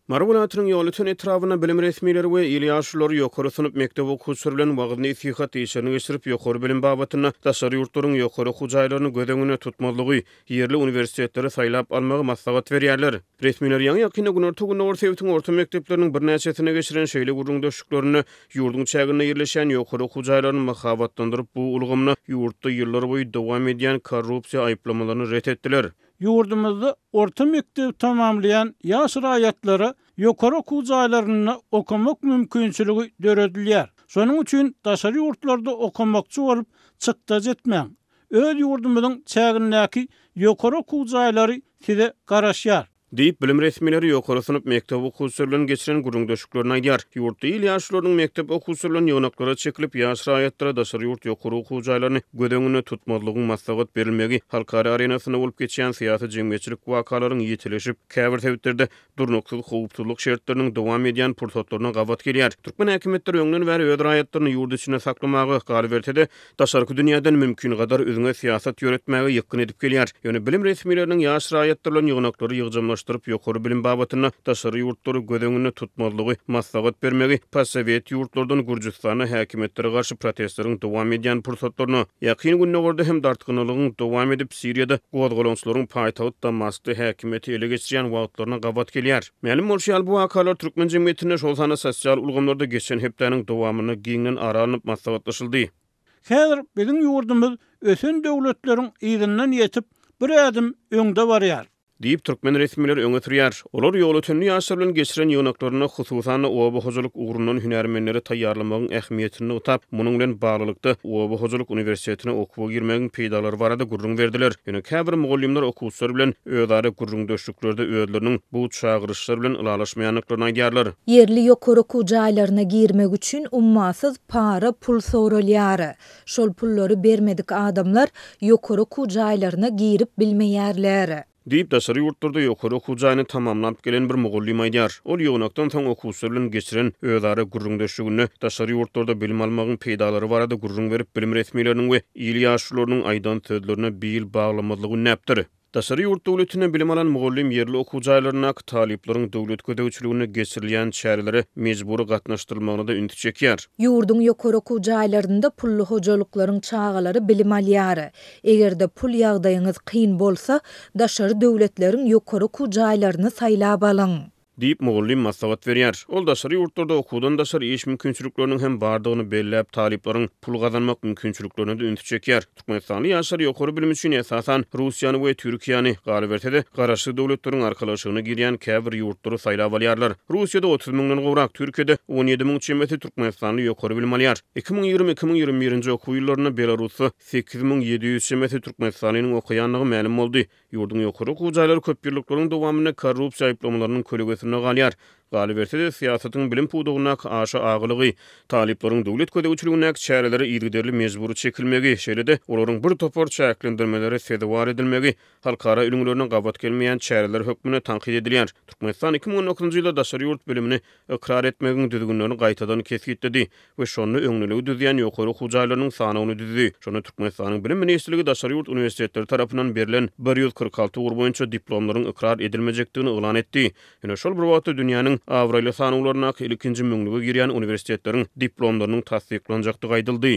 Mary welaýatynyň Ýolöten etrabynda bilim resmileri we il ýaşululary ýokary synp mekdep okuwçylary bilen wagyz-nesihat işlerini geçirip, ýokary bilim babatynda daşary ýurtlaryň ýokary okuw jaýlaryny göz öňünde tutmazlygy, ýerli uniwersitetleri saýlap almagy maslahat berýärler. Resmiler ýaňy-ýakynda günorta-gündogar sebitiň orta mekdepleriniň birnäçesinde geçiren şeýle gürrüňdeşliklerinde ýurduň çäginde ýerleşýän ýokary okuw jaýlaryny mahabatlandyryp, bu ulgamda ýurtda ýyllarboýy dowam edýän korrupsiýa aýyplamalaryny ret etdiler. Ýurdumyzda orta mekdebi tamamlaýan ýaş raýatlara ýokary okuw jaýlarynda okamak mümkinçiligi döredilýär. Şonuň üçin daşary ýurtlarda okamakçy bolup çykdajy etmäň. Öz ýurdumyzyň çägindäki ýokary okuw jaýlary size garaşýar. Diýip, bilim resmileri ýokary synp mekdep okuwçylary bilen geçiren gürrüňdeşliklerinde aýdýar. Ýurtda il ýaşulularynyň mekdep okuwçylary bilen ýygnaklara çekilip, ýaş raýatlara daşary ýurt ýokary okuw jaýlaryny göz öňünde tutmazlygyň maslahat berilmegi halkara arenasynda bolup geçýän syýasy-jemgyýetçilik wakalaryň ýitileşip, käbir sebitlerde durnuksyz howpsuzlyk şertleriniň dowam edýän pursatlaryna gabat gelýär. Türkmen häkimiýetleri öňden bäri öz raýatlaryny ýurt içinde saklamaga, galyberse-de, daşarky dünýäden mümkingadar üzňe syýasat ýöretmäge ýykgyn edip gelýär. Ýöne bilim resmileriniň ýaş raýatlar bilen ýygnaklary ýygjamlaşdyryp, ýokary bilim babatynda daşary ýurtlary göz öňünde tutmazlygy maslahat bermegi postsowet ýurtlardan Gürjüstanda häkimiýetlere garşy protestleriň dowam edýän pursatlaryna, Ýakyn Gündogarda hem dartgynlylygyň dowam edip, Siriýada gozgalaňçylaryň paýtagt Damaskda häkimiýeti ele geçirýän wagtlaryna gabat gelýär. Mälim bolşy ýaly, bu wakalar türkmen jemgyýetinde, şol sanda sosial ulgamlarda geçen hepdäniň dowamynda giňden ara alnyp maslahatlaşyldy. Häzir biziň ýurdumyz ösen döwletleriň yzyndan ýetip, bir ädim öňde barýar. Diýip, türkmen resmileri öňe sürýär. Olar ýolötenli ýaşlar bilen geçiren ýygnaklarynda, hususan-da, oba hojalyk ugrundan hünärmenleri taýýarlamagyň ähmiýetini nygtap, munuň bilen baglylykda, oba hojalyk uniwersitetine okuwa girmegiň peýdalary barada gürrüň berdiler. Ýöne käbir mugallymlar okuwçylar bilen özara gürrüňdeşliklerde özleriniň bu çagyryşlar bilen ylalaşmaýandyklaryny aýdýarlar. Ýerli ýokary okuw jaýlaryna girmek üçin ummasyz para pul soralýar. Şol pullary bermedik adamlar ýokary okuw jaýlaryna girip bilmeýärler. Diýip, daşary ýurtlarda ýokary okuw jaýyny tamamlap gelen bir mugallym aýdýar. Ol ýygnakdan soň okuwçylar bilen geçiren özara gürrüňdeşliginde daşary ýurtlarda bilim almagyň peýdalary barada gürrüň berip, bilim resmileriniň we il ýaşulularynyň aýdan sözlerine bil baglamazlygy ündäpdir. Daşary ýurt döwletinde bilim alan mugallym ýerli okuw jaýlaryndaky talyplaryň döwlet gözegçiliginde geçirilýän çärelere mejbury gatnaşdyrylmagyna-da ünsi çekýär. Ýurduň ýokary okuw jaýlarynda pully hojalyklaryň çagalary bilim alýar. Eger-de pul ýagdaýyňyz kyn bolsa, daşary döwletleriň ýokary okuw jaýlaryny saýlap alyň. Diýip, mugallym maslahat berýär. Ol daşary ýurtlarda okuwdan daşary iş mümkinçilikleriniň hem bardygyny belläp, talyplaryň pul gazanmak mümkinçiliklerine-de ünsi çekýär. Türkmenistanly ýaşlar ýokary bilim üçin, esasan, Russiýany we Türkiýäni, galyberse-de, Garaşsyz Döwletleriň Arkalaşygyna girýän käbir ýurtlary saýlap alýarlar. Russiýada 30 müňden gowrak, Türkiýede 17 müň çemesi türkmenistanly ýokary bilim alýar. 2020, 2021-nji okuw ýyllarynda Belarusda 8700 çemesi türkmenistanlynyň okaýandygy mälim boldy. Ýurduň ýokary okuw jaýlary köpýyllyklaryň dowamynda korrupsiýa aýyplamalarynyň kölegesinde galýar. Galyberse-de, syýasatyň bilim pudagyndaky aşa agalygy, talyplaryň döwlet gözegçiligindäki çärelere yzygiderli mejbury çekilmegi, şeýle-de olaryň bir topar çäklendirmelere sezewar edilmegi halkara ülňülerine gabat gelmeýän çäreler hökmünde tankyt edilýär. Türkmenistan 2019-njy ýylda daşary ýurt bilimini ykrar etmegiň düzgünlerini gaýtadan kesgitledi we şonda öňdeligi düzýän ýokary okuw jaýlarynyň sanawyny düzdi. Şonda Türkmenistanyň Bilim ministrligi daşary ýurt uniwersitetleri tarapyndan berlen 146 ugur boýunça diplomlaryň ykrar edilmejekdigini yglan etdi. Ýöne şol bir wagtda dünýäniň abraýly sanawlaryndaky ilkinji müňlüge girýän uniwersitetleriň diplomlarynyň tassyklanjakdygy aýdyldy.